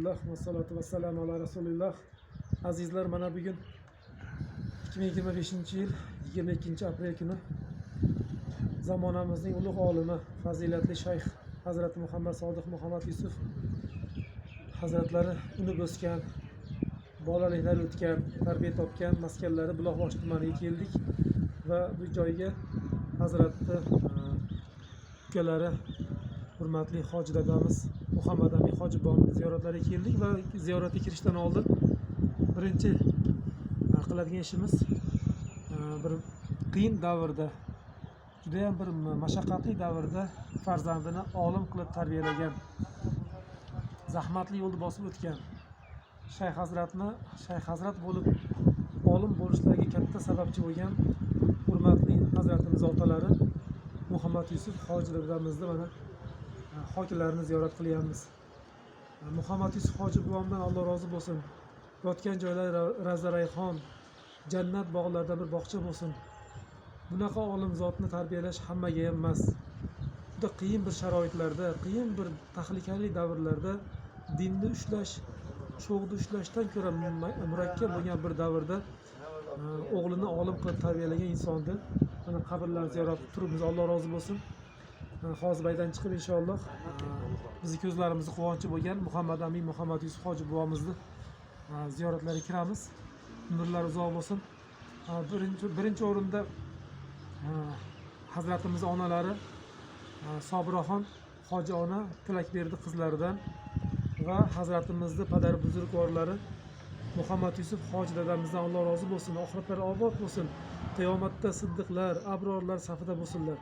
Alhamdulillah va salatu va salam ala rasulilloh. Azizlar, mana bugun 2025-yil 22 aprel kuni zamonamizning ulug' olimi, fazilatli shayx Hazrati Muhammad Sodiq Muhammad Yusuf hazratlari unib o'sgan, bolaliklari o'tgan, tarbiya topgan maskanlari Buloqboshi tumaniga keldik va bu joyga hazratni ukalari, hurmatli hoji dadamiz Muhammad Amin hoji bobomni ziyoratlariga keldik va ziyoratga kirishdan oldin birinchi qiladigan ishimiz bir qiyin davrda, judayam bir mashaqqatli davrda farzandini olim qilib tarbiyalagan, zahmatli yo'lni bosib o'tgan shayx hazratni shayx hazrat bo'lib, olim bo'lishlariga katta sababchi bo'lgan hurmatli hazratimiz otalari Muhammad Yusuf hoji dadamizni mana xoklarini ziyorat qilyapmiz. Muhammad Yusuf hoji buvamdan Alloh rozi bo'lsin. Yotgan joylari ravza rayhon, jannat bog'laridan bir bog'cha bo'lsin. Bunaqa olim zotni tarbiyalash hammaga ham emas. Juda qiyin bir sharoitlarda, qiyin bir tahlikali davrlarda dinni ushlash, cho'g'ni ushlashdan ko'ra murakkab bo'lgan bir davrda o'g'lini olim qilib tarbiyalagan insonni mana qabrlarini ziyorat qilib turibmiz. Alloh rozi bo'lsin. Hozir baydan chiqib, inshaalloh, bizni ko'zlarimizni quvonchi bo'lgan Muhammad Amin Muhammad Yusuf hoji bobomizni ziyoratlariga kiramiz. Umrlari uzoq bo'lsin. Birinchi o'rinda hazratimiz onalari Sobiraxon hoji ona Tilakberdi qizlaridan va hazratimizni padar buzrukvorlari Muhammad Yusuf hoji dadamizdan Alloh rozi bo'lsin. Oxiratlari obod bo'lsin. Qiyomatda siddiqlar, abrorlar safida bo'lsinlar.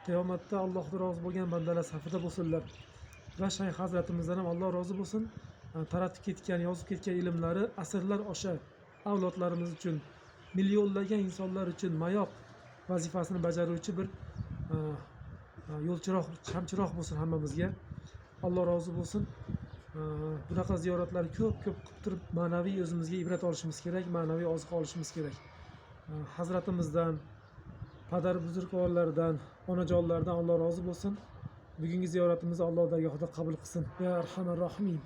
Qiyomatda Allohdan rozi bo'lgan bandalar safida bo'lsinlar. Va shayx hazratimizdan ham Alloh rozi bo'lsin. Taratib ketgan, yozib ketgan ilmlari asrlar osha avlodlarimiz uchun, millionlagan insonlar uchun mayoq vazifasini bajaruvchi bir yo'lchiroq, shamchiroq bo'lsin hammamizga. Alloh rozi bo'lsin. Bunaqa ziyoratlarni ko'p ko'p qilib turib, ma'naviy o'zimizga ibrat olishimiz kerak, ma'naviy oziq olishimiz kerak. Hazratimizdan, padar buzrukvorlardan, onajonlardan Alloh rozi bo'lsin. Bugungi ziyoratimizni Alloh dargohida qabul qilsin. Ya arhamar rohimin.